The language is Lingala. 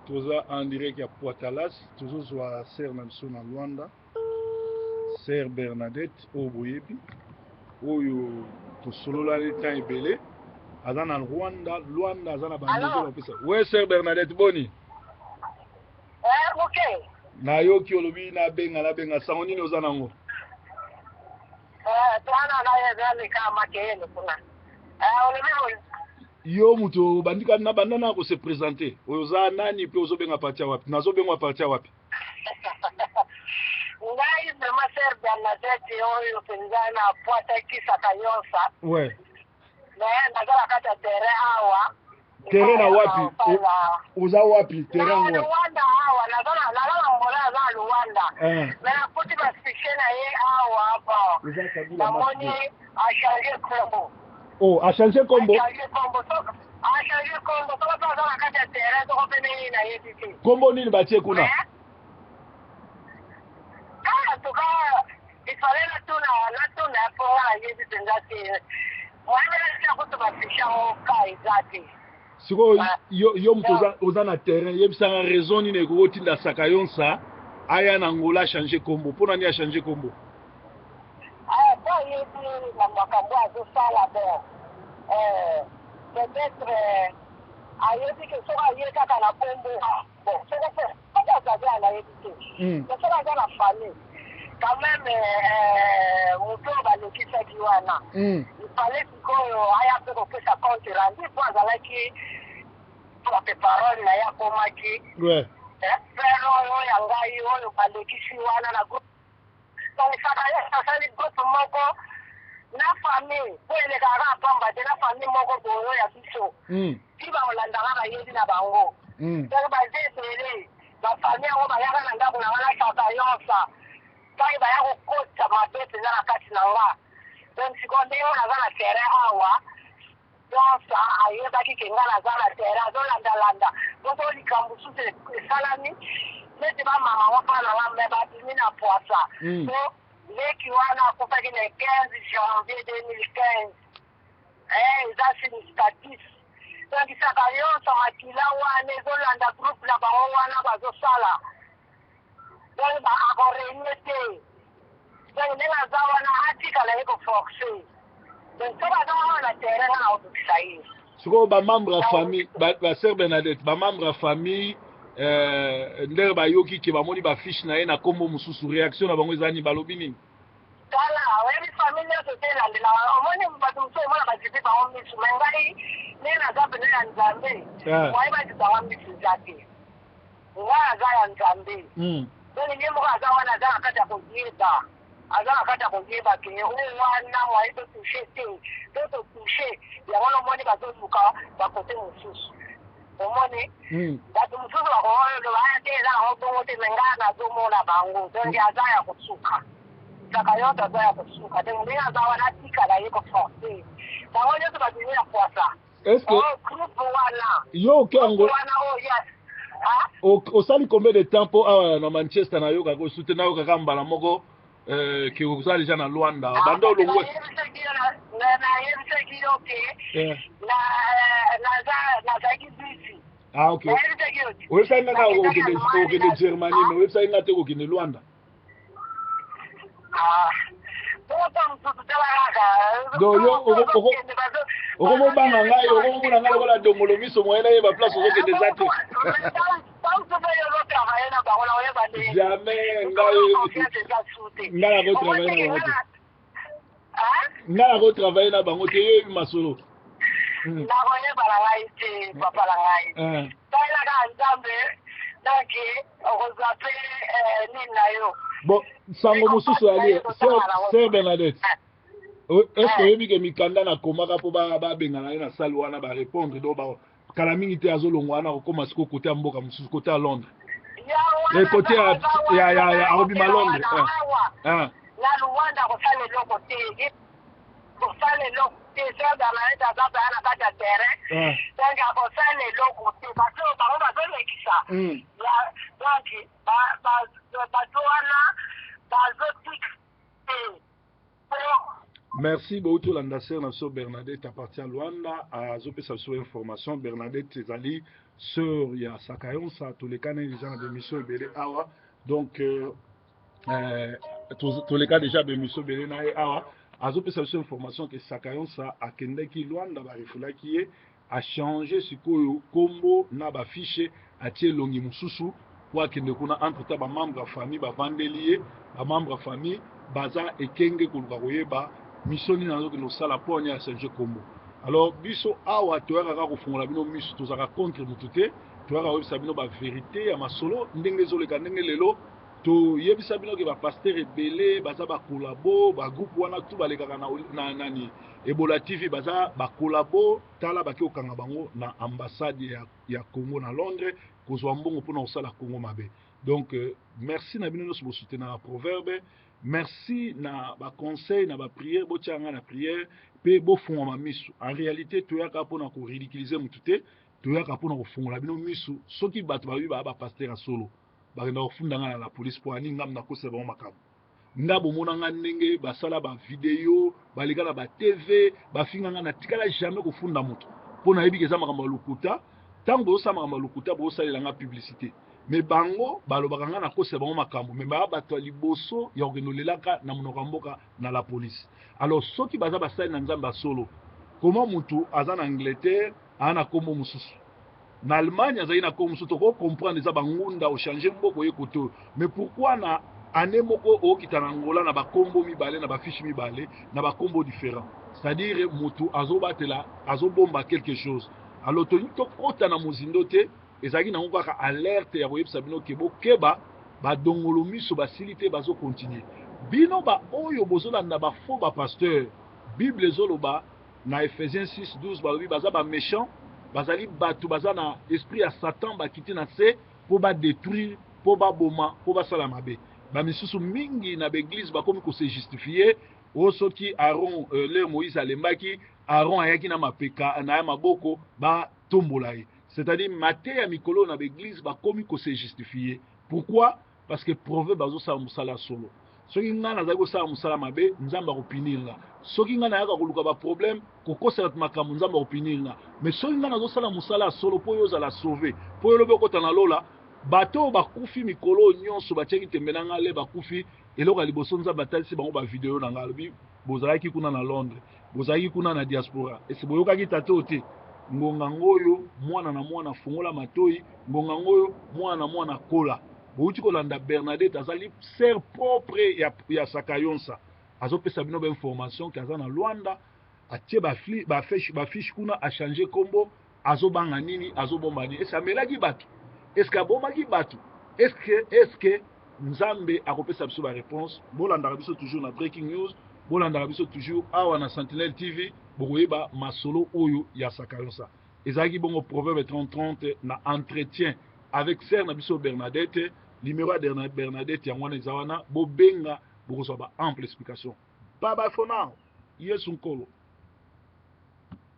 Toza en direct ya Poitalas, tozozwa sœur na biso na Luanda, sœur Bernadette oyo boyebi, oyo tosololani temps ebele, aza na Rwanda, Luanda aza na ba nouvelles opesa. Ouais sœur Bernadette boni? Eh, okay. Nayoki olobi nabenga nabenga sango nini oza nango? Eh, twana na ye eza leka makeyele kuna. Eh, olobi boni? Yo moto obandi ka na banda na ko se presenter. Oza nani pe ozobenga parti ya wapi? Nazobengwa parti ya wapi? Ngai vraiment sœur Bernadette oyo mpenza na pwata kisaka yonsa. Ouais. Mais naza na kati ya terrain awa. Terrain na wapi? Oza wapi? Terrain ngo. Na Luanda awa, naza na naza na Angola, naza na Luanda. Eh. Mais nakuti ba fichier na ye awa bon. Eza Kabila. Namoni a changer kombo. Oh, a changer kombo. A changer kombo. A changer kombo. Soko pe aza na kati ya terrain, soko pe nini nayebi te. Kombo nini batie kuna? Ah, en tout cas, il fallait natuna natuna mpo nga nayebi mpenza te. Moyebi natia kutu bafiche yango ka eza te. Sikoyo yo, yo moto oza, oza na terrain, yebisanga raison nini ekoki kotinda Sakayonsa aya na Angola a changer kombo. Mpo na nini a changer kombo? Ah, po ayebi na makambo azosala bon peut-être ayebi ke soki aye kaka na kombo bon soko mpe soki azali awa nayebi te mais soki aza na famille quand même moto oyo balekisaki wana il fallait sikoyo aya mpe kopesa compte rendu po azalaki porte parole na ye akomaki frère oyo ya ngai oyo balekisi wana na groupe. Donc Sakayas asali groupe moko na famille po elekaka kaka pamba te na famille moko boye oyo ya biso ti bakolandaka bayebi na bango donc baza ebele ba famille yango bayaka na ndako na nga na Sakayonsa tangi baya kokotisa mabe mpenza na kati na nga donc sikoyo ndenge naza na terrain awa Dansa ayebaki ke nga naza na terrain azolanda landa po soki likambo mosusu esalami neti ba mama ngo pa na nga mais babimi na pwasa po leki wana akufaki le 15 janvier 2015 eh eza significatif donc saka yonso makila wana ezolanda groupe na bango wana bazosala donc ba ako renier te donc ndenge aza wana atikala ye ko force donc soki aza wana na terrain nga nakobukisa ye. Sikoyo ba membre ya famille ba, ba sœur Bernadette ba membre ya famille euh, ndenge bayoki ke bamoni ba fiche na ye na kombo mosusu réaction na bango eza nini balobi nini? Tala oyebi famille nyonso te elandelaka omoni bato mosusu omona bazipi bango misu me ngai nde naza pene ya Nzambe moye bazipanga misu eza te. Nga aza ya Nzambe. Donc ye moko aza wana aza na kati ya koyeba. Aza na kati ya koyeba ke oyo wana moyen to toucher te. To to toucher yango wana omoni bazoluka ba cote mosusu. Omoni? Bato mosusu bakoloba aya te eza nango bongo te mais nga nazomona bango. Donc aza ya kosuka. Saka yonso aza ya kosuka. Donc ndenge aza wana atikala ye ko forcer. Bango nyonso babimi na pwasa. Est-ce que oh, groupe wana yo oke yango wana oh yes ah osali combien de temps po awa na Manchester nayoka ko sute nayoka mbala moko euh, ke oza déjà na Luanda ah, banda olongwe nayebisaki yo ke nazalaki busy. Ah ok, oyebisaki nga kaka okende Germanie mais oyebisaki nga te kokende Luanda. Donc yo okomobanga ngai okomomona ngai lokola dongolo miso moyen nayeba place ozokende eza te. Jamais ngai ngai nakotravaille na bango te ngai nakotravaille na bango te yo oyebi masolo. Nakoyeba na ngai te papa na ngai talelaka Nzambe donc okozwa mpe nini na yo. Bon sango mosusu ali sœur Bernadette est ce que oyebi ke mikanda nakomaka mpo babengana ye na salle wana ba répondre donc kala mingi te azolongwa wana akokoma sikoyo kote ya mboka mosusu kote ya Londres kote ya akobima Londres na Luanda akosala eloko te kosala eloko te sœur Bernadette aza mpenza na kati ya terrain donc akosala eloko te bato oyo bango bazolekisa donc bato wana bazotika te. Merci bouti olanda sœur na biso Bernadette à partir ya Luanda, azopesa biso information. Bernadette ezali sœur ya Sakayonsa, tolekani déjà na bémission ebele awa. Donc toleka déjà bémission ebele na ye awa. Azopesa biso information ke Sakayonsa akendaki Luanda, barefulaki ye, achange sikoyo kombo na bafiche, atie elongi mosusu po akende kuna. Entre temps, bamembre ya famille bavandeli ye, bamembre ya famille baza ekenge koluka koyeba mission nini azokende kosala mpo ani achange kombo. Alors biso awa toyaka kaka kofungola bino miso, tozalaka contre motu te, toyaka koyebisa bino bavérité ya masolo ndenge ezoleka. Ndenge lelo toyebisa bino ke bapasteur ebele baza bacollabo, bagroupe wana tu balekaka na nani, Ebola TV, baza bacollabo. Tala, baki kokanga bango na ambassade ya Congo na Londres, kozwa mbongo mpona kosala Congo mabe. Donc merci na bino nyonso bosoutenaka Proverbe. Merci na baconseil, na baprière. Botia nga na prière mpe bofungwama miso. En réalité, toyaka mpona koridiculiser motu te, toyaka mpona kofungola bino miso. Soki bato bayebi baya bapasteur ya solo, bakenda kofunda nga na la police mpo ani ngam nakosela bango makambo. Nga bomona nga ndenge basala bavideo, baleka na batv, bafinga nga, natikala jamais kofunda moto mpo nayebi ke eza makambo ya lokuta. Ntango bozosala makambo ya lokuta, bozosalela nga publicité. Mais bango balobaka nga nakosela bango makambo, mais baya bato ya liboso ya kokende olelaka na monoko ya mboka na la police. Alors soki baza basali na Nzambe ya solo, comment mutu aza na Angleterre aa na nkombo mosusu, na Allemagne azali na nkombo mosusu? Toko comprendre eza bangunda, ochange mboka, oye kote oyo. Mais pourquoi na année moko okita na Angola na bakombo mibale, na bafiche mibale, na bakombo différent? C'est-à-dire motu azobatela, azobomba quelque chose. Alors tolingi tokɔta na mozindo te, ezalaki nango kaka alerte ya koyebisa bino ke bokeba, badongolo miso basili te, bazokontinue. Bino baoyo bozolanda bafaux bapasteur, Bible ezoloba na Ephésiens 6 12, balobi baza baméchant, bazali bato baza na esprit ya Satan, bakiti na se mpo badétruire, mpo baboma, mpo basala mabe. Bamisusu mingi na baeglise bakomi kose justifier oyo soki Aaron, l'heure Moïse alembaki, Aaron ayaki na mapeka na ya maboko batombola ye. C'est-à-dire mateya mikolo na baeglise bakomi kose justifier. Pourquoi? Parce que Proverbe azosala mosala ya solo. Soki ngai nazali kosala mosala mabe, Nzambe akopunir nga. Soki ngai nayaka koluka baproblème, kokosela bato makambo, Nzambe akopunir nga. Mais soki ngai nazosala mosala ya solo mpo oyo ozala sauvé, mpo oyo olobi okota na lola, bato oyo bakufi mikolo oyo nyonso batiaki tembe na ngai, le bakufi, eloko ya liboso Nzambe atalisi bango bavideo na ngai, alobi: "Bozalaki kuna na Londres, bozalaki kuna na diaspora, ese boyokaki tata oyo te?" Ngonga ngo oyo, mwana na mwana fungola matoi, ngonga ngo oyo, mwana na mwana kola. Bouti kolanda Bernadette, azali sœur propre ya Sakayonsa, azopesa bino bainformation ke aza na Lwanda, atie bafiche ba kuna, achange kombo. Azobanga nini? Azobomba nini? Ese amelaki bato? Est-ce abomaki bato? Est-ce Nzambe akopesa biso baréponse? Bolandaka biso toujours na Breaking News, bolandaka biso toujours awa na Sentinelle TV, bokoyeba masolo oyo ya Sakayonsa. Ezalaki bongo Proverbe 3030 na entretien avec sœur na biso Bernadette. Numéro ya Bernadette yango wana, eza wana, bobenga, bokozwa ba ample explication. Bye bye for now. Yesu Nkolo.